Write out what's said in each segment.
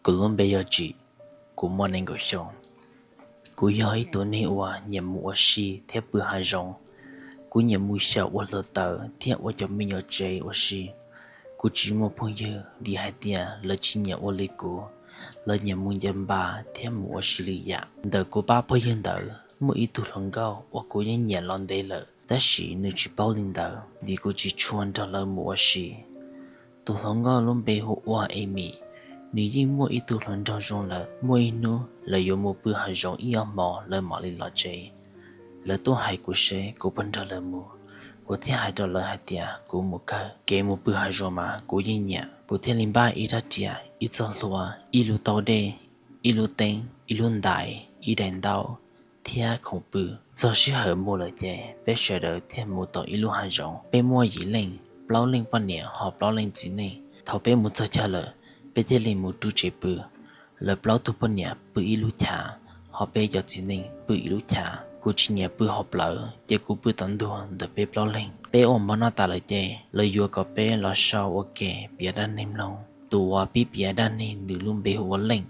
Kuv lub npe yog Tsim, kuv muaj nees nkaum xyoo. Kuv yog ib tug neeg uas nyiam mus ua si thiab pw hav zoov. Kuv nyiam mus xyaum ua hluav taws thiab ua cov me nyuam tsev ua si. Kuv tsis muaj phooj ywg vim hais tias lawv tsis nyiam ua li kuv, lawv nyiam mus ncaws npas thiab mus ua si lwm yam. Ntawm kuv pab phooj ywg ntawd muaj ib tug hluas nkauj uas kuv yeej nyiam los ntev lawm, tab sis nws tsis paub li ntawd vim kuv tsis tshua nrog lawv mus ua si. Tus hluas nkauj lub npe hu ua Emi, nws yeej muaj ib tug hluas nraug zoo lawm. Muaj ib hnub lawv yuav mus pw hav zoov ib ob hmo lawv mam li los tsev. Lawv tuaj hais kuv seb kuv puas nrog lawv mus, kuv thiaj hais rau lawv hais tias kuv mus kawg, kev mus pw hav zoov mas kuv yeej nyiam. Kuv thiaj li npaj ib rab riam, ib txoj hlua, ib lub taub dej, ib lub teeb, ib lub ntais, ib daim ntaub thiab khoom pw. Txog sij hawm mus lawm ces peb sawv daws thiaj mus tom ib lub hav zoov. Peb muaj yim leej, plaub leej poj niam ho plaub leej txiv neej. Thaum peb mus txog chaw lawm, peb thiaj li mus rub tsev pw. Lawv plaub tug poj niam pw ib lub chav, ho peb cov txiv neej pw ib lub chav. Kuv tsis nyiam pw hauv plawv ces kuv pw tom ntug ntawm peb plaub leeg. Peb ua mov noj tas lawm ces lawv yuav kom peb los sau ua ke piav dab neeg mloog. Tus uas pib piav dab neeg nws lub npe hu ua Leej.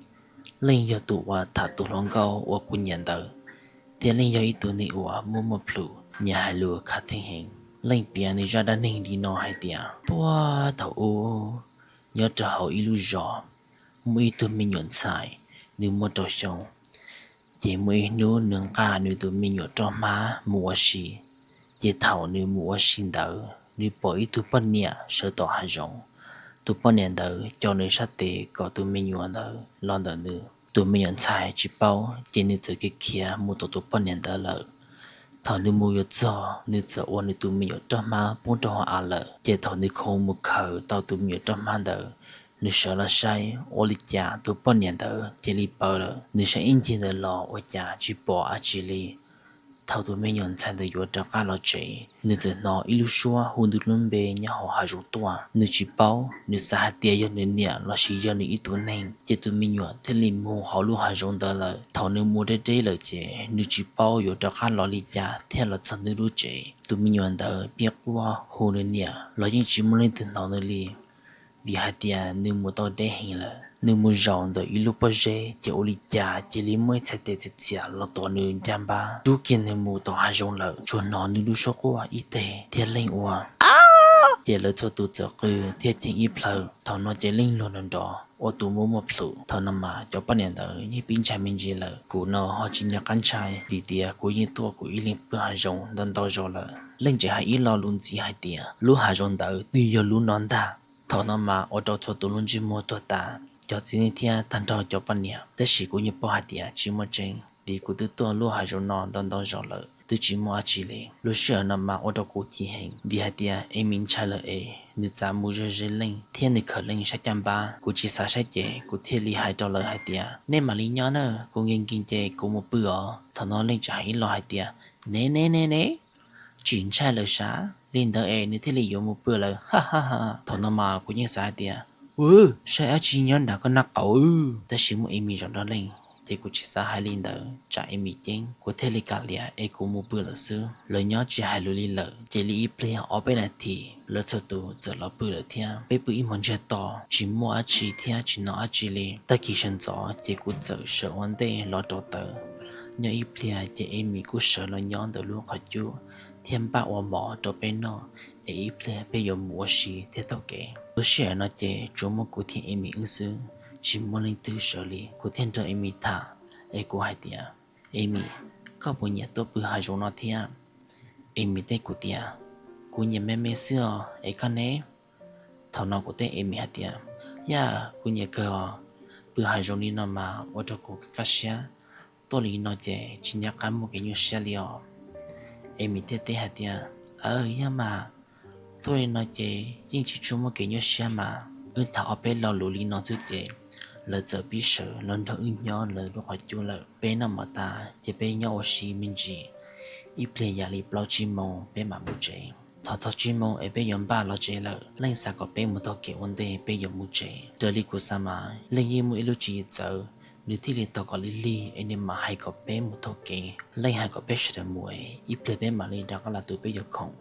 Leej yog tus uas tham tus hluas nkauj uas kuv nyiam ntawd, thiab Leej yog ib tug neeg uas muaj muaj plhus, nyiam hais lus khav theeb heev. Leej piav nws zaj dab neeg li no hais tias, puag thaum ub, nyob rau hauv ib lub zos, muaj ib tug me nyuam ntxhais, nws muaj rau xyoo. Ces muaj ib hnub nws nqa nws tus me nyuam roj hmab mus ua si. Ces thaum nws mus ua si ntawd, nws pom ib tug poj niam sawv tom hav zoov. Tus poj niam ntawd caum nws sab tes kom tus me nyuam ntawd los ntawm nws. Tus me nyuam ntxhais tsis paub, ces nws txawm khiav khiav mus tom tus poj niam ntawd lawm. Thaum nws mus yuav txog, nws txawm ua nws tus me nyuam roj hmab poob rau hauv av lawm. Ces thaum nws khoov mus khaws tau tus me nyuam roj hmab ntawd, nws sawv los saib ua li cas tus poj niam ntawd cia li ploj lawm. Nws saib ib ncig ntawd los ua cas tsis pom dab tsi li. Thaum tus me nyuam ntxhais ntawd yuav rov qab los tsev, nws txawm hnov ib lub suab hu nws lub npe nyob hauv hav zoov tuaj. Nws tsis paub, nws xav hais tias yog nws niam lossis yog nws ib tug neeg, ces tus me nyuam thiaj li mus hauv lub hav zoov ntawd lawm. Thaum nws mus deb deb lawm ces nws tsis paub yuav rov qab los li cas thiaj los txog nws lub tsev. Tus me nyuam ntawd pib quaj hu nws niam los yeej tsis muaj leej twg hnov nws li, vim hais tias nws mus tau deb heev lawm. Nws mus zaum ntawm ib lub pob zeb ces ua li cas cia li muaj ib txhais tes txias txias los tom nws ncaj npab, rub kiag nws mus tom hav zoov lawm. Tsuas hnov nws lub suab quaj ib teg thiab Leej ua ces lawv txhua tus txawm qw thiab ceev ib plhaw. Thaum no ces Leej luag nrov nrov ua tus muaj muaj plhus. Thaum no mas cov poj niam ntawd yeej pib ntshai me ntsis lawm. Kuv no ho tsis nco qab ntshai vim tias kuv yeej tuaj kuv ib leeg pw hav zoov ntau ntau zaus lawm. Leej tseem hais ib lo lus ntxiv hais tias lub hav zoov ntawd nws yog lub no ntag. Thaum no mas ua rau txhua tus lub ntsej muag tuag tas, cov txiv neej thiab tag nrho cov poj niam. Tab sis kuv yeej paub hais tias tsis muaj tseeb vim kuv twb tuaj lub hav zoov no ntau ntau zaus lawm, twb tsis muaj dab tsi li. Lub sij hawm no mas ua rau kuv chim heev vim hais tias Emi ntshai lawm es nws txav mus ze ze Leej thiab nws khawm Leej sab caj npab. Kuv tsis xav saib ces kuv thiaj li hais rau lawv hais tias nej mam li nyob na, kuv nkees nkees ces kuv mus pw os. Thaum no Leej tseem hais ib lo hais tias ne ne ne ne, tsis ntshai lawm sav, li ntawd es nws thiaj li yuav mus pw lawm ha ha ha. Thaum no mas kuv yeej xav hais tias u, saib dab tsi nyob nram koj naj qaum. Tab sis muaj Emi zaum nrog Leej ces kuv tsis xav hais li ntawd tsam Emi ceeb, kuv thiaj li kam liam es kuv mus pw lawm xwb. Lawv nyob tsis hais lus li lawm ces li ib pliag ob peb nas this lawv txhua tus txawm los pw lawm thiab. Peb pw ib hmos ntsiag to tsis muaj dab tsi thiab tsis hnov dab tsi li. Tag kis sawv ntxov ces kuv txawm sawv ua ntej los rauv taws. Nyob ib pliag ces Emi kuj sawv los nyob ntawm lub qhov cub thiab npaj ua mov rau peb noj es ib pliag peb yuav mus ua si thiaj taug kev. Lub sij hawm no ces tsuas muaj kuv thiab Emi wb xwb, tsis muaj leej twg sawv li. Kuv thiaj nrog Emi tham es kuv hais tias Emi, koj puas nyiam tuaj pw hav zoov no thiab? Emi teb kuv tias kuv nyiam me me xwb os, es koj ne? Thaum no kuv teb Emi hais tias yaj, kuv nyiam kawg os, pw hav zoov li no mas ua rau kuv kaj siab. Tuaj li no ces tsis nco qab muaj kev nyuaj siab li os. Emi thiaj teb hais tias aw, yaj mas, tuaj li no ces yeej tsis tshua muaj kev nyuaj siab mas. Wb tham ob peb lo lus li no xwb ces lawv txawm pib sawv los nrog wb nyob lawv lub qhov cub lawm. Peb noj mov tas ces peb nyob ua si me ntsis ib pliag yam li plaub tsib moos peb mam mus tsev. Thaum txog tsib moos es peb yuav npaj los tsev lawm, Leej xav kom peb mus taug kev ua ntej peb yuav mus tsev. Raws li kuv xav mas Leej yeej muaj ib lub tswv yim txawv, nws thiaj li tos kom lig lig es nws mam hais kom peb mus taug kev. Leej hais kom peb sawv daws mus es ib pliag peb mam li rov qab los tu peb cov khoom.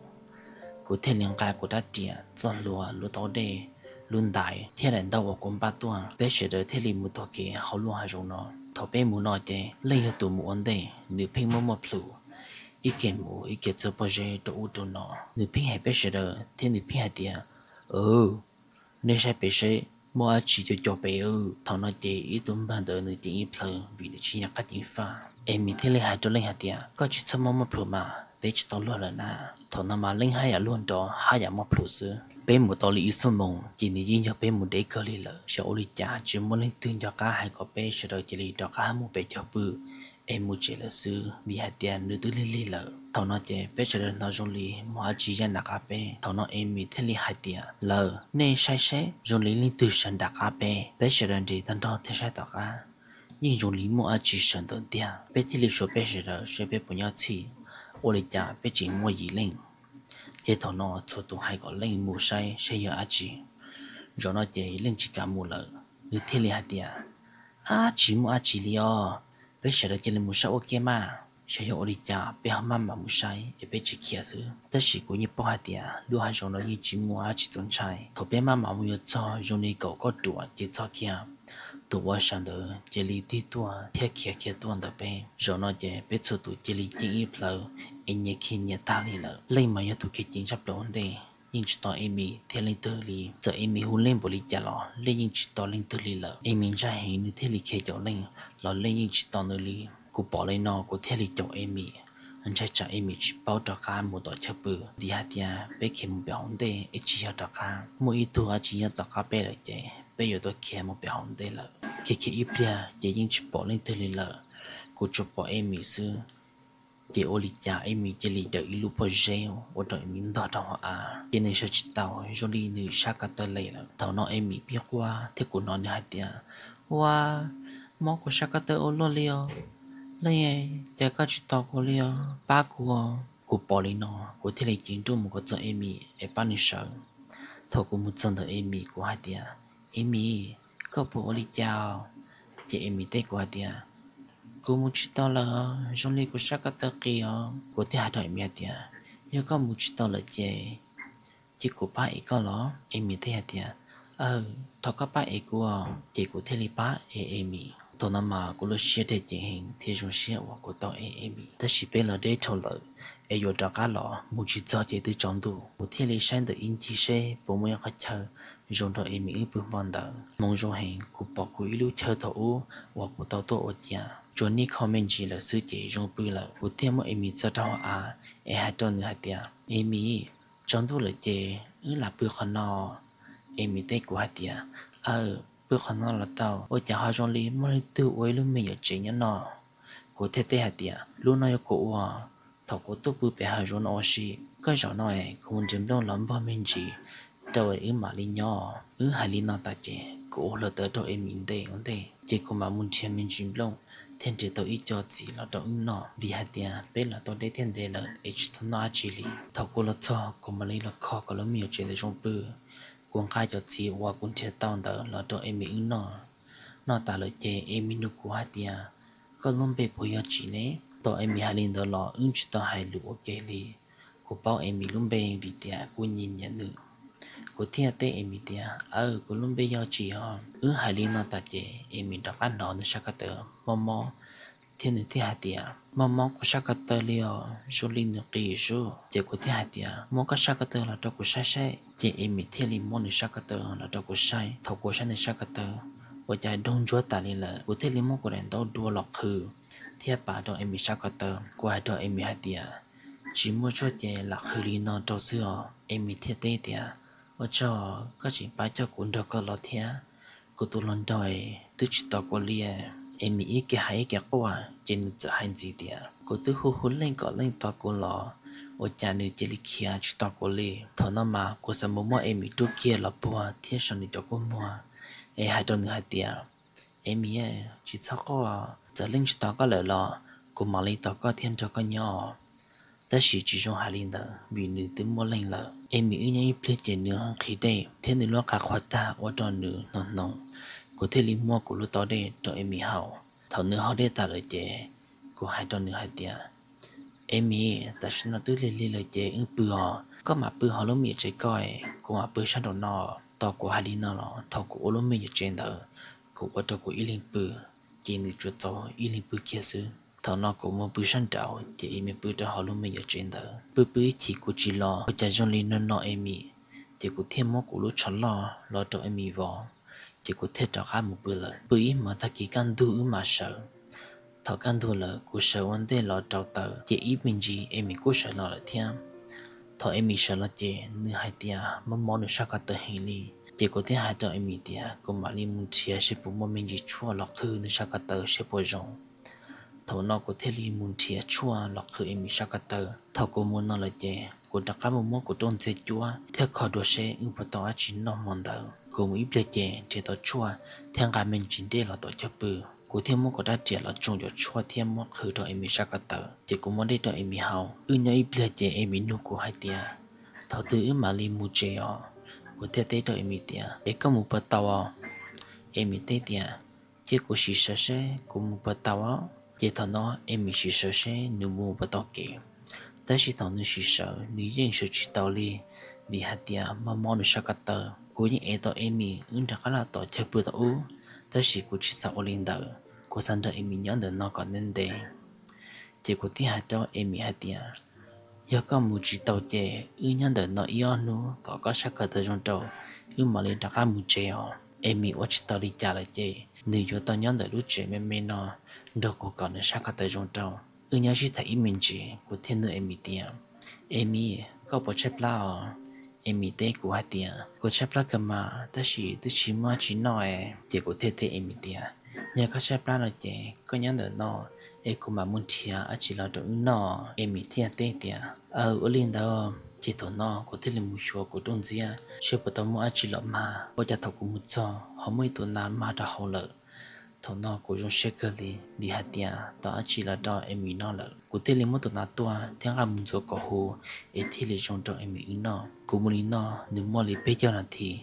Kuv thiaj li nqa kuv rab riam, txoj hlua, lub taub dej, lub ntais thiab daim ntaub uas kuv npaj tuaj, peb sawv daws thiaj li mus taug kev hauv lub hav zoov no. Thaum peb mus no ces Leej yog tus mus ua ntej, nws pheej muaj muaj plhus, ib ke mus ib ke txog pob zeb rau ub rau no. Nws pheej hais peb sawv daws thiab nws pheej hais tias, Nej saib pem seb, muaj dab tsi co co pem. Thaum no ces ib tug npawg ntawd nws ceev ib plhaw vim nws tsis nco qab ceev faj. Emi thiaj li hais rau Leej hais tias, Koj tsis txhob muaj muaj plhus mas, peb tsis tau luag lawm na. Thaum no mas Leej haj yam luag nrov haj yam muaj plhus xwb. Peb mus tau li ib xuab moos ces nws yeej yog peb mus deb kawg li lawm, xyov ua li cas tsis muaj leej twg nco qab hais kom peb sawv daws cia li rov qab mus pem cog pw es mus tsev lawm xwb, vim hais tias nws twb lig lig lawm. Thaum no ces peb sawv daws hnov zoo li muaj dab tsi ya nram qab peb. Thaum no Emi thiaj li hais tias, Lawv, nej saib seb zoo li leej twg sawv nram qab peb. Peb sawv daws nres tag nrho thiab saib tom qab, yeej zoo li muaj dab tsi sawv ntawd tiag. Peb thiaj li xyuas peb sawv daws seb peb puas nyob txhij, ua li cas peb tseem muaj yim leej. Ces thaum no txhua tus hais kom Leej mus saib saib yog dab tsi. Zaum no ces Leej tsis kam mus lawm, nws thiaj li hais tias, Ab, tsis muaj dab tsi li os, peb sawv daws cia li mus saib ua ke mas, xyov yog ua li cas peb ho maj mam mus saib es peb tsis khiav xwb. Tab sis kuv yeej paub hais tias lub hav zoov no yeej tsis muaj dab tsi txaus ntshai. Thaum peb maj mam mus yuav txog zoo li kaum kauj ruam ces txog kiag, tus uas sawv ntawd cia li tig tuaj thiab khiav kiag tuaj ntawm peb. Zaum no ces peb txhua tus cia li ceev ib plhaw es nyias khiav nyias tag li lawm. Leej mas yog tus khiav ceev tshaj plaws ua ntej, yeej tsis tos Emi thiab leej twg li. Txawm Emi hu Leej npaum li cas los Leej yeej tsis tos leej twg li lawm. Emi ntshai heev nws thiaj li khiav caum Leej los Leej yeej tsis tos nws li. Kuv pom li no kuv thiaj li caum Emi, ntshai tsam Emi tsis paub rov qab mus tom chaw pw, vim hais tias peb khiav mus pem hauv ntej es tsis yog rov qab. Muaj ib tug dab tsi nyob tom qab peb lawm ces peb yuav tau khiav mus pem hauv ntej lawm. Khiav khiav ib pliag ces yeej tsis pom leej twg li lawm, kuv tsuas pom Emi xwb. Ces ua li cas Emi cia li dawm ib lub pob zeb ua rau Emi ntog rau hauv av, ces nws sawv tsis tau, zoo li nws sab ko taw lem lawm. Thaum no Emi pib quaj thiab kuv hnov nws hais tias, Ua, mob kuv sab ko taw ua luaj li os. Leej, cas koj tsis tos kuv li os, pab kuv os. Kuv pom li no kuv thiaj li ceev nrooj mus kom txog Emi es pab nws sawv. Thaum kuv mus txog ntawm Emi kuv hais tias, Emi, koj puas ua li cas? Ces Emi teb kuv hais tias, Kuv mus tsis tau lawm, zoo li kuv sab ko taw qis os. Kuv thiaj hais rau Emi hais tias, Yog koj mus tsis tau lawm ces, ces kuv pab ev koj los? Emi teb hais tias, Aw, thov koj pab ev kuv os. Ces kuv thiaj li pab ev Emi. Thaum no mas kuv lub siab deg ceev heev thiab zoo siab uas kuv tau ev Emi. Tab sis peb los deb dhau lawm, es yuav rov qab los mus tsis txog ces twb tsaus ntuj. Kuv thiaj li saib ntawm ib ncig seb puas muaj ib qhov chaw zoo nrog Emi wb pw hmo ntawd. Hmoov zoo heev kuv pom kuv ib lub chaw thaum ub uas kuv tau tuaj ua cia, tsuas nij kho me ntsis lawm xwb ces zoo pw lawm. Kuv thiaj muab Emi txo rau hauv av es hais rau nws hais tias, Emi, tsaus ntuj lawm ces wb lam pw qhov no. Emi teb kuv hais tias, Aw, pw qhov no los tau, ua cas ho zoo li muaj leej twg ua ib lub me nyuam tsev nyob no? Kuv thiaj teb hais tias, Lub no yog kuv ua. Thaum kuv tuaj pw pem hav zoov no ua si, koj zaum no es kuv mus nrhiav nplooj los npog me ntsis rau es wb mam li nyob. Wb hais li no tas ces kuv ua hluav taws rau Emi ntej ua ntej, ces kuv mam mus nrhiav me ntsis nplooj thiab nrhiav tau ib co txiv los rau wb noj, vim hais tias peb los tau deb thiab ntev lawm es tsis tau noj dab tsi li. Thaum kuv los txog kuv mam li los kho kom lub me nyuam tsev ntawd zoo pw. Kuv nqa cov txiv uas kuv nrhiav tau ntawd los rau Emi wb noj. Noj tas lawm ces Emi nug kuv hais tias, Koj lub npe puas yog Tsim ne? Thaum Emi hais li ntawd los wb tsis tau hais lus ua ke li. Kuv paub Emi lub npe vim tias kuv nyiam nyiam nws. Kuv thiaj teb Emi tias, Aw, kuv lub npe yog Tsim os. Wb hais li no tas ces Emi rov qab hnov nws sab ko taw mob mob, thiab nws thiaj hais tias, Mob mob kuv sab ko taw li os, zoo li nws qis sub. Ces kuv thiaj hais tias, Muab koj sab ko taw los rau kuv saib saib. Ces Emi thiaj li muab nws sab ko taw los rau kuv saib. Thaum kuv saib nws sab ko taw, ua cas doog ntsuab tas li lawm. Kuv thiaj li muab kuv daim ntaub dua los qhwv thiab pav rau Emi sab ko taw. Kuv hais rau Emi hais tias, Tsis muaj zog ces lam qhwv li no rau xwb os. Emi thiaj teb tias, Ua tsaug, koj tseem pab coj kuv nrog koj los thiab. Kuv tus hluas nraug twb tsis tos kuv li. Emi ib ke hais ib ke quaj ces nws txawm hais ntxiv tias, Kuv twb hu hu Leej kom Leej tos kuv los, ua cas nws cia li khiav tsis tos kuv li. Thaum no mas kuv xav mus muab Emi rub kiag los puag thiab so nws cov kua muag es hais rau nws hais tias, Emi, tsis txhob quaj, txawm Leej tsis tos koj lawm los kuv mam li tos koj thiab nrog koj nyob. Tab sis tsis zoo hais li ntawd vim nws twb muaj Leej lawm. Emi wb nyob ib pliag ces nws nqhis dej thiab nws lub qab qhuav tag ua rau nws hnoos hnoos. Kuv thiaj li muab kuv lub taub dej rau Emi haus. Thaum nws haus dej tas lawm ces kuv hais rau nws hais tias, Emi, tam sim no twb lig lig lawm ces wb pw os, koj mam pw hauv lub me nyuam tsev koj, kuv mam pw sab nraum no. Tos kuv hais li no los thaum kuv ua lub me nyuam tsev ntawd, kuv ua rau kuv ib leeg pw, ces nws tsuas txaus ib leeg pw kiag xwb. Thaum no kuv mus pw sab nraud ces Amy pw rau hauv lub me nyuam tsev ntawd. Pw pw ib chim kuv tsis los, ua cas zoo li no no Amy, ces kuv thiaj muab kuv lub tsho loj los rau Amy vov, ces kuv thiaj rov qab mus pw lawm. Pw ib hmos tag kis kaj ntug wb mam sawv. Thaum kaj ntug lawm kuv sawv ua ntej los rau taws ces ib me ntsis Amy kuj sawv los lawm thiab. Thaum Amy sawv los ces nws hais tias mob mob nws sab ko taw heev li, ces kuv thiaj hais rau Amy tias kuv mam li mus nrhiav seb puas muaj me ntsis tshuaj los qhwv nws sab ko taw seb puas zoo. Thaum no kuv thiaj li mus nrhiav tshuaj los qhwv Amy sab ko taw. Thaum kuv mus no lawm ces kuv rov qab mus muab kuv rooj ntxhiab cuab thiab kho dua seb wb puas tau dab tsi noj hmo ntawd. Kuv mus ib pliag ces nrhiav tau tshuaj thiab nqa me ntsis dej los tom chaw pw. Kuv thiaj muab kuv rab riam los tsoo cov tshuaj thiab muab qhwv rau Amy sab ko taw, ces kuv muab dej rau Amy haus. Wb nyob ib pliag ces Amy nug kuv hais tias thaum twg wb mam li mus tsev os? Kuv thiaj teb rau Amy tias es koj mus puas tau os? Amy teb tias cia kuv sim sawv seb kuv mus puas tau os. Ces thaum no Amy sim sawv seb nws mus puas tau kev. Tab sis thaum nws sim sawv nws yeej sawv tsis tau li, vim hais tias mob mob nws sab ko taw. Kuv yeej ev tau Amy wb nrog qab los tom chaw pw tau ub, tab sis kuv tsis xav ua li ntawd, kuv xav nrog Amy nyob ntawm no kom ntev ntev. Ces kuv thiaj hais rau Amy hais tias yog koj mus tsis tau ces wb nyob ntawm no ib ob hnub kom koj sab ko taw zoo rau, wb mam li rov qab mus tsev os. Amy ua tsis tau li cas lawm ces nws yuav tau nyob ntawm lub tsev me me no nrog kuv kom nws sab ko taw zoo rau. Wb nyob sib tham ib me ntsis kuv thiaj nug Amy tias Amy, koj puas tshaib plab os? Amy teb kuv hais tias kuv tshaib plab kawg mas tab sis twb tsis muaj dab tsi noj es. Ces kuv thiaj teb Amy tias yog koj tshaib plab no ces koj nyob ntawm no es kuv mam mus nrhiav dab tsi los rau wb noj. Amy thiaj teb tias aw ua li ntawd. Ces thaum no kuv thiaj li mus xyuas kuv rooj ntxhiab seb puas tau muaj dab tsi los mag, ua cas thaum kuv mus txog ho muaj ib tug nas mag rau hauv lawm. Thaum no kuv zoo siab kawg li vim hais tias tau dab tsi los rau Amy noj lawm. Kuv thiaj li muab tus nas tua thiab nqa mus ntxuav kom huv es thiaj li zoo rau Amy wb noj. Kuv mus li no nws muaj li peb caug nas this.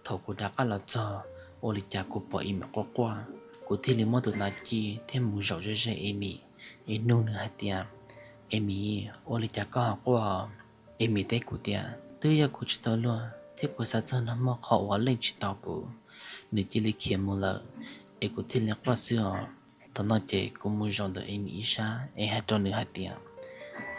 Thaum kuv rov qab los txog, ua li cas kuv pom Amy quaj quaj. Kuv thiaj li muab tus nas ci thiab mus zaum ze ze Amy es nug nws hais tias Amy, ua li cas koj ho quaj? Amy teb kuv tias twb yog kuv tsis tau luag thiab kuv xav txog nag hmo qhov uas leej tsis tau kuv, nws cia li khiav mus lawm es kuv thiaj li quaj xwb os. Thaum no ces kuv mus zaum ntawm Amy ib sab es hais rau nws hais tias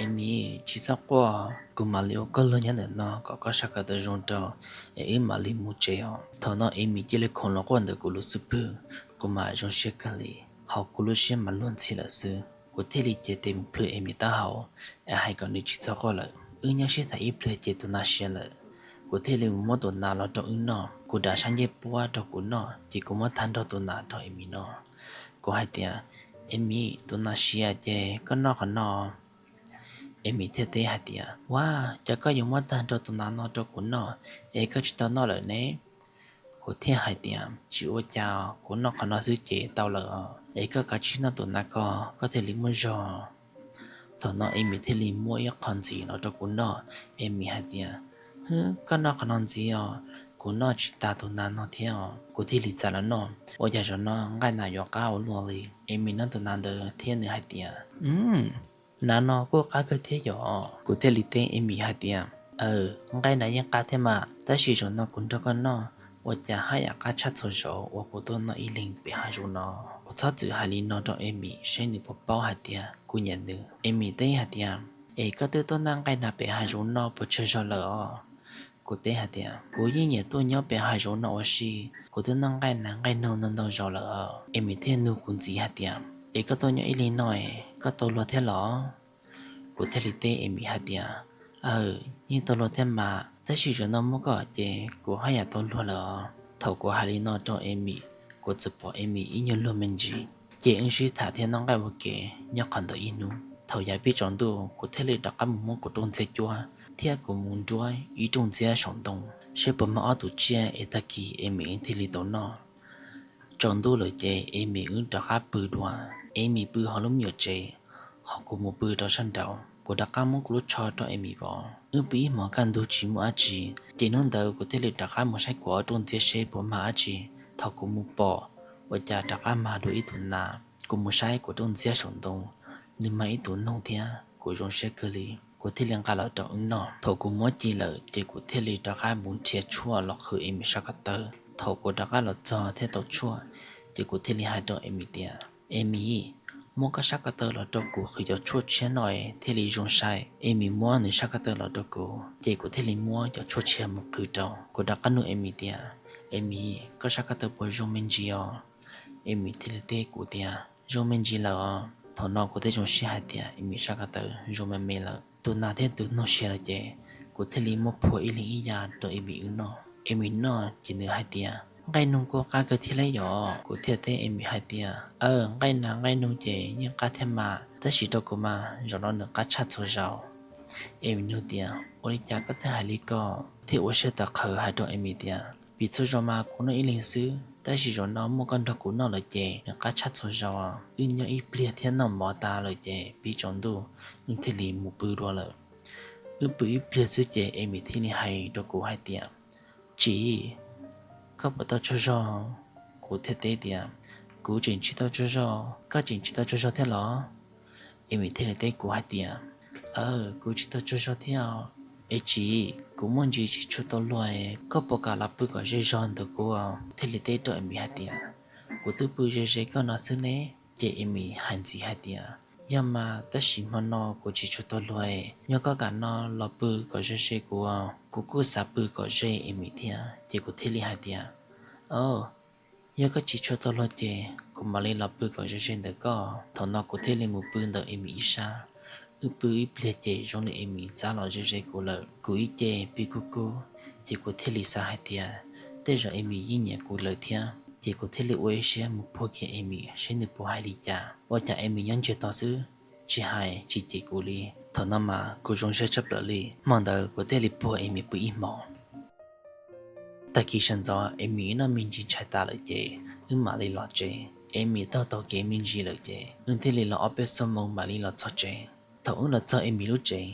Amy, tsis txhob quaj, kuv mam li ua koj luag nyob ntawm no kom koj sab ko taw zoo rau es wb mam li mus tsev os. Thaum no Amy cia li khoov los quaj ntawm kuv lub xub pwg, kuv mam zoo siab kawg li, ho kuv lub siab mas luag ntxhi lawm xwb. Kuv thiaj li cev tes mus plhws Amy taub hau es hais kom nws tsis txhob quaj lawm. Wb nyob sib tham ib pliag ces tus nas siav lawm. Kuv thiaj li mus muab tus nas los rau wb noj. Kuv dav sab ncej puab rau kuv noj ces kuv muab tag nrho tus nas rau Amy noj. Kuv hais tias Amy, tus nas siav ces koj noj qhov no. Amy thiaj teb hais tias ua cas koj yuav muab tag nrho tus nas no rau kuv noj es koj tsis tau noj lawm ne? Kuv thiaj hais tias tsis ua cas, kuv noj qhov no xwb ces tau lawm os, es koj kav tsij noj tus nas ko, koj thiaj li muaj zog. Thaum no Amy thiaj li muab ib qho ntxiv los rau kuv noj. Amy hais tias hwb, koj noj qhov no ntxiv os, kuv noj tsis tas tus nas no thiab os. Kuv thiaj li txav los noj, ua cas zaum no nqaij nas yuav qab ua luaj li. Amy noj tus nas ntawd thiab nws hais tias nas no kuj qab kawg thiab yom. Kuv thiaj li teb Amy hais tias aw, nqaij nas yeej qab thiab mas, tab sis zaum no kuv nrog koj noj ua cas haj yam qab tshaj txhua zaus uas kuv tuaj noj ib leeg pem hav zoov no. Kuv txhob txwm hais li no rau Amy seb nws puas paub hais tias kuv nyiam nws. Amy teb hais tias es koj twb tuaj noj nqaij nas pem hav zoov no puas tsawg zaus lawm os? Kuv teb hais tias kuv yeej nyiam tuaj nyob pem hav zoov no ua si, kuv twb noj nqaij nas nqaij noog ntau ntau zaus lawm. Amy thiaj nug kuv ntxiv hais tias es koj tuaj nyob ib leeg no es koj tau luag thiab los? Kuv thiaj li teb Amy hais tias aw, yeej tau luag thiab mas, tab sis zaum no muaj koj ces kuv haj yam tau luag lawm os. Thaum kuv hais li no rau Amy, kuv txawm pom Amy ib nyuag luag me ntsis, ces wb sib tham thiab noj nqaij ua ke nyob qhov ntawd ib hnub. Thaum yav pib tsaus ntuj kuv thiaj li rov qab mus muab kuv rooj ntxhiab cuab thiab kuv mus nruab ib rooj ntxhiab saum ntoo seb puas mag ob tug tsiaj es tag kis Amy wb thiaj li tau noj. Tsaus ntuj lawm ces Amy wb rov qab pw dua, Amy pw hauv lub me nyuam tsev, ho kuv mus pw rau sab nraud. Kuv rov qab muab kuv lub tsho rau Amy vov. Wb pw ib hmos kaj ntug tsis muaj dab tsi, ces hnub ntawd kuv thiaj li rov qab mus saib kuv ob rooj ntxhiab seb puas mag dab tsi. Thaum kuv mus pom, ua cas rov qab mag dua ib tug nas. Kuv mus saib kuv rooj ntxhiab saum ntoo, nws mag ib tug noog thiab, kuv zoo siab kawg li. kuv thiaj li nqa los rau wb noj. Thaum kuv muab ci lawm ces kuv thiaj li rov qab mus nrhiav tshuaj los qhwv Emi sab ko taw. Thaum kuv rov qab los txog thiab tau tshuaj, ces kuv thiaj li hais rau Emi tias, Emi, muab koj sab ko taw los rau kuv qhwv cov tshuaj tshiab no thiaj li zoo sai. Emi muab nws sab ko taw los rau kuv, ces kuv thiaj li muab cov tshuaj tshiab mus qhwv rau. Kuv rov qab nug Emi tias, Emi, koj sab ko taw puas zoo me ntsis os? Emi thiaj li teb kuv tias, Zoo me ntsis lawm os. Thaum no kuv thiaj zoo siab hais tias Emi sab ko taw zoo me me lawm. Tus nas thiab tus noog siav lawm ces kuv thiaj li muab phua ib leeg ib yam rau Emi wb noj. Emi noj ces nws hais tias, Nqaij noog kuj qab kawg thiab li yom. Kuv thiaj teb Emi hais tias, Aw, nqaij nas nqaij noog ces yeej qab thiab mas, tab sis rau kuv mas zaum no nws qab tshaj txhua zaus. Emi nug tias, Ua li cas koj thiaj hais li ko? Thiaj ua siab tawv qhawv hais rau Emi tias, Vim txhua zaus mas kuv noj ib leeg xwb, tab sis zaum no muaj koj nrog kuv noj lawm ces nws qab tshaj txhua zaus. Wb nyob ib pliag thiab noj mov tas lawm ces pib tsaus ntuj wb thiaj li mus pw dua lawm. Wb pw ib pliag xwb ces Emi thiaj li hais rau kuv hais tias, Tsis, koj puas tau tsaug zog? Kuv thiaj teb tias, Kuv tseem tsis tau tsaug zog. Koj tseem tsis tau tsaug zog thiab los? Emi thiaj li teb kuv hais tias, Aw, kuv tsis tau tsaug zog thiab. Es tsis, kuv muaj ntsis tsis tshua tau luag, koj puas kam los pw kom ze zog ntawm kuv? Thiaj li teb rau Emi hais tias, Kuv twb pw ze ze koj no xwb ne. Ces Emi hais ntxiv hais tias, Yog mas, tab sis hmo no kuv tsis tshua tau luag, yog koj kam no los pw kom ze ze kuv, kuv kuj xav pw kom ze Emi thiab. Ces kuv thiaj li hais tias, Aw, yog koj tsis tshua tau luag ces kuv mam li los pw kom ze ze ntawm koj. Thaum no kuv thiaj li mus pw ntawm Emi ib sab. Wb pw ib pliag ces zoo li Emi txav los ze ze kuv lawm. Kuv ib ce pib kub kub, ces kuv thiaj li xav hais tias tej zaum Emi yeej nyiam kuv lawm thiab. Ces kuv thiaj li ua ib siab mus phua kiag Emi seb nws puas hais li cas. Ua cas Emi nyob ntsiag to xwb, tsis hais tsis cem kuv li. Thaum no mas kuv zoo siab tshaj plaws li. Hmo ntawd kuv thiaj li puag Emi pw ib hmos. Tag kis sawv ntxov Emi wb noj me ntsis ntshai tas lawm ces wb mam li los tsev. Emi taug taug kev me ntsis lawm ces wb thiaj li los ob peb xuab moos mam li los txog tsev. Thaum wb los txog Emi lub tsev,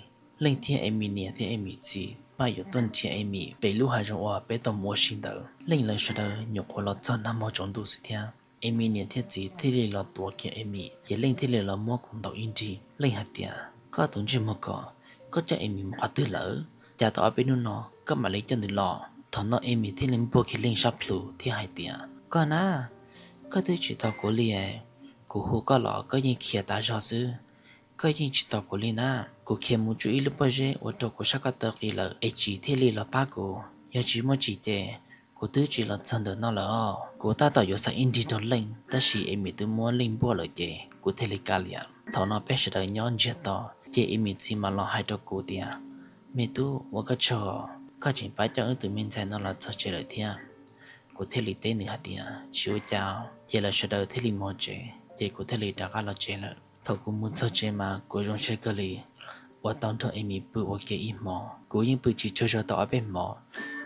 Leej thiab Emi niam thiab Emi txiv paj yuav tuaj nrhiav Emi pem lub hav zoov uas peb tau mus ua si ntawd. Leej lawv sawv daws nyuam qhuav los txog nag hmo tsaus ntuj xwb thiab. Emi niam thiab txiv thiaj li los tuav kiag Emi, ces Leej thiaj li los muab kuv ntaus ib nrig. Leej hais tias, Koj tus ntsej muag kom, koj coj Emi mus qhov twg lawm? Cas tau ob peb hnub no koj mam li coj nws los? Thaum no Emi thiaj li npuaj kiag Leej sab plhu thiab hais tias, Koj na, koj twb tsis tos kuv li, kuv hu koj los koj yeej khiav tas zog xwb. Koj yeej tsis tos kuv li na. Kuv khiav mus tsuj ib lub pob zeb ua rau kuv sab ko taw qis lawm es Tsis thiaj li los pab kuv. Yog tsis muaj Tsis ces kuv twb tsis los txog ntawm no lawm os. Kuv tab tom yuav xa ib nrig rau Leej, tab sis Emi twb muab Leej npuaj lawm ces kuv thiaj li kav liam. Thaum no peb sawv daws nyob ntsiag to, ces Emi txiv mam los hais rau kuv tias, Me tub, ua koj tsaug, koj tseem pab coj wb tus me ntxhais no los txog tsev lawm thiab. Kuv thiaj li teb nws hais tias, Tsis ua cas. Ces lawv sawv daws thiaj li mus tsev, ces kuv thiaj li rov qab los tsev lawm. Thaum kuv mus txog tsev mas kuv zoo siab kawg li uas tau nrog Emi pw ua ke ib hmos. Kuv yeej pw tsis tsaug zog tau ob peb hmos,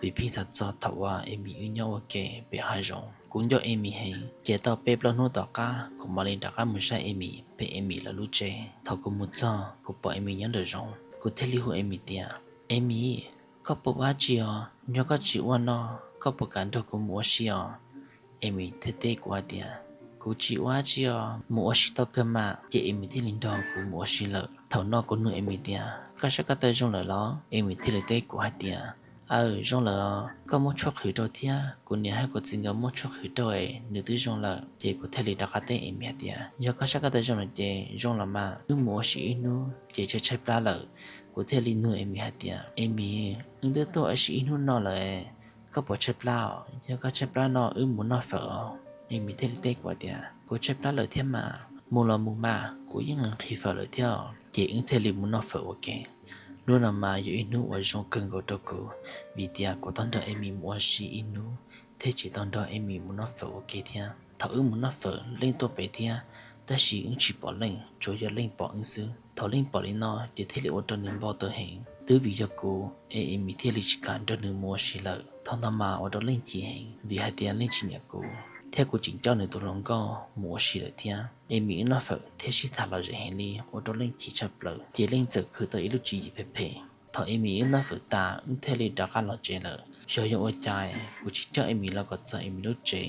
vim pheej xav txog thaum uas Emi wb nyob ua ke pem hav zoov. Kuv nco Emi heev, ces tau peb plaub hnub tom qab kuv mam li rov qab mus saib Emi pem Emi lawv lub tsev. Thaum kuv mus txog kuv pom Emi nyob nraum zoov, kuv thiaj li hu Emi tias, Emi, koj puas ua dab tsi os? Yog koj tsis ua no, koj puas kam nrog kuv mus ua si os? Emi thiaj teb kuv hais tias, Kuv tsis ua dab tsi os, mus ua si tau kawg mas. Ces Emi thiaj li nrog kuv mus ua si lawm. Thaum no kuv nug Emi tias, Koj sab ko taw zoo lawm los? Emi thiaj li teb kuv hais tias, Aw, zoo lawm os. Koj muab tshuaj qhwv rau thiab, kuv niam hab kuv txiv nkawd muab tshuaj qhwv rau es nws twb zoo lawm. Ces kuv thiaj li rov qab teb Emi hais tias, Yog koj sab ko taw zoo lawm ces zoo los mas, wb mus ua si ib hnub ces tshaib tshaib plab lawm. Kuv thiaj li nug Emi hais tias, Emi, wb twb tuaj ua si ib hnub no lawm, koj puas tshaib plab os? Yog koj tshaib plab no wb mus noj fawm os. Emi thiaj li teb kuv tias, Kuv tshaib plab lawm thiab mas. Mus los mus mas, kuv yeej nqhis fawm lawm thiab. Ces wb thiaj li mus noj fawm ua ke. Hnub no mas yog ib hnub uas zoo kawg nkaus rau kuv, vim tias kuv tau nrog Emi mus ua si ib hnub, thiab tseem tau nrog Emi mus noj fawm ua ke thiab. Thaum wb mus noj fawm Leej tuaj pem thiab, tab sis wb tsis pom Leej, tsuas yog Leej pom wb xwb. Thaum Leej pom li no ces thiaj li ua rau nws npau taws heev. Twb vim yog kuv es Emi thiaj li tsis kam nrog nws mus ua si lawm. Thaum no mas ua rau Leej chim heev, vim hais tias Leej tsis nyiam kuv, thiab kuv tseem coj nws tus hluas nkauj mus ua si lawm thiab. Emi wb noj fawm thiab sib tham lom zem heev li, ua rau Leej chim tshaj plaws, ces Leej txawm khwv tau ib lub tswv yim phem phem. Thaum Emi wb noj fawm tas, wb thiaj li rov qab los tsev lawm. Xyov yog ua cas kuv tsis coj Emi los kom txog Emi lub tsev.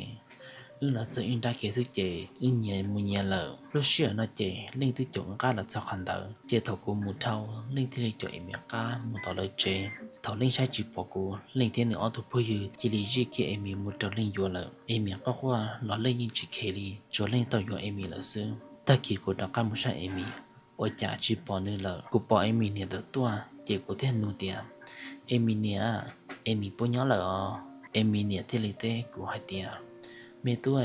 Wb los txog ib nrab kev xwb ces wb nyias mus nyias lawm. Lub sij hawm no ces Leej twb caum nqaj los txog qhov ntawd, ces thaum kuv mus dhau, Leej thiaj li caum Emi qab mus tom lawv tsev. Thaum Leej saib tsis pom kuv, Leej thiab nws ob tug phooj ywg cia li zij kiag Emi mus raws Leej yuav lawm. Emi quaj quaj los Leej yeej tsis khe li, tsuas Leej tau yuav Emi lawm xwb. Tag kis kuv rov qab mus saib Emi, ua cas tsis pom nws lawm. Kuv pom Emi niam ntawd tuaj ces kuv thiaj nug tias, Emi niam, Emi puas nyob lawm os? Emi niam thiaj li teb kuv hais tias, Me tub,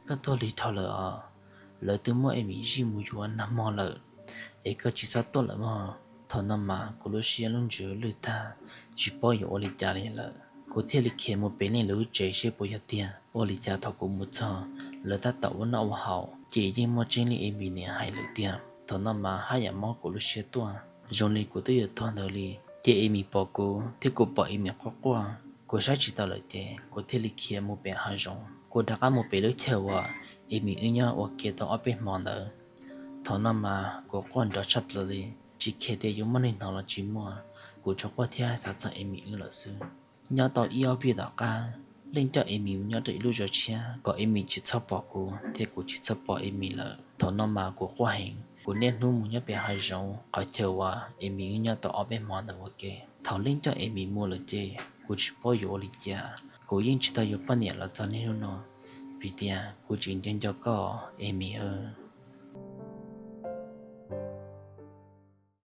koj tuaj lig dhau lawm os. Lawv twb muab Emi zij mus yuav nag hmo lawm, es koj tsis txhob tuaj lawm mog. Thaum no mas kuv lub siab lub ntsws lwj tag, tsis paub yuav ua li cas li lawm. Kuv thiaj li khiav mus pem Leej lub tsev seb puas yog tiag. Ua li cas thaum kuv mus txog, lawv tab tom ua noj ua haus, ces yeej muaj tseeb li Emi niam hais lawm tiag. Thaum no mas haj yam mob kuv lub siab tuaj, zoo li kuv twb yuav tuag ntawd li. Ces Emi pom kuv thiab kuv pom Emi quaj quaj, kuv saib tsis taus lawm ces kuv thiaj li khiav mus pem hav zoov. Kuv rov qab mus pem lub chaw uas Emi wb nyob ua ke tau ob peb hmo ntawd. Thaum no mas kuv quaj nrov tshaj plaws li, tsis khe tias yuav muaj neeg hnov los tsis muaj, kuv tsuas quaj thiab xav txog Emi wb lawm xwb. Nyob tau ib ob vij tom qab, Leej coj Emi mus nyob rau ib lub zos tshiab kom Emi tsis txhob pom kuv thiab kuv tsis txhob pom Emi lawm. Thaum no mas kuv quaj heev, kuv niaj hnub mus nyob pem hav zoov qhov chaw uas Emi wb nyob tau ob peb hmo ntawd ua ke. Thaum Leej coj Emi mus lawm ces kuv tsis paub yuav ua li cas, kuv yeej tsis tau yuav poj niam los txog niaj hnub no, vim tias kuv tseem nco nco koj, Emi aw.